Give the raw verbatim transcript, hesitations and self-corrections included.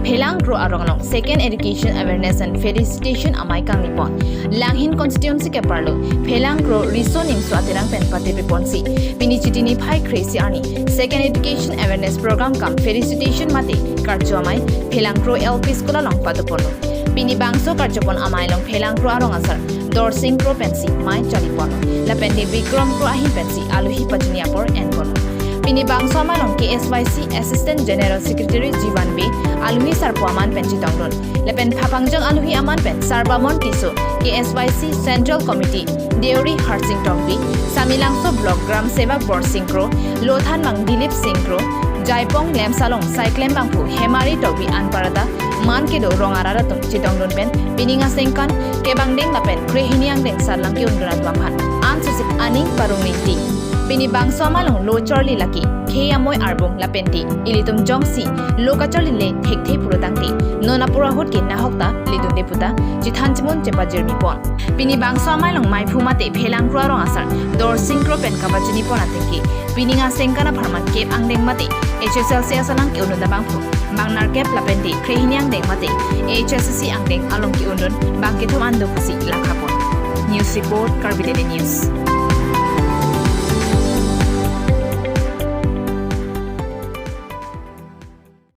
Phelang Kro arong along Second Education Awareness and Felicitation amei kangni pon. Langhin constituency keparlo Phelang Kro Riso Ningso Aterang pen patepe ponsi pini Chiti niphai kre-isi arni Second Education Awareness Program cum Felicitation mate karcho amei Phelang Kro L P School along pado ponlo. Pini bangso karcho pon amei along Phelang Kro arong asar Dorsing Kro pensi mei charli ponlo. Lapen Bikram Kro ahin pensi alohi pachini apor en ponlo. Pini bangso amei along K S Y C Assistant General Secretary Jiwan Bey alohi sarpo aman pen chetongdun. Lapen phapangjang alohi aman pen Sarbamon Tisso, K S Y C Central Committee, Deuri Harsing Tokbi, Samelangso Block Gram Sevak Borsing Kro, Lothanbang Dilip Sing Kro, Jaipong Lemsalong Saiklembangphu Hemari Tokbi anparta man kedo rong arat atum chetongdun pen pining aningkan kevang deng lapen krehini angdeng sarlam ke-undun atum aphan ansosik aning parong ningti. Pini bangso amei along lo charli lake khei amoi arbung lapen te ilitum jongsi lo kacharli le thekthe pulo tangte non apor ahut ke nahok ta ledunde puta chethan chimun chepajirmi pon. Pini bangso amei along meiphu mate Phelang Kro arong asar Dorsing Kro pen kapachini pon ateng ke pining aningkan apharman kep angdeng mate H S L C asalang ke-undun abangphu bang nerkep lapen te krehini angdeng mate H S S C angdeng along ke-undun bang kethom an do pusi lakha pon. News report, Karbi Daily News.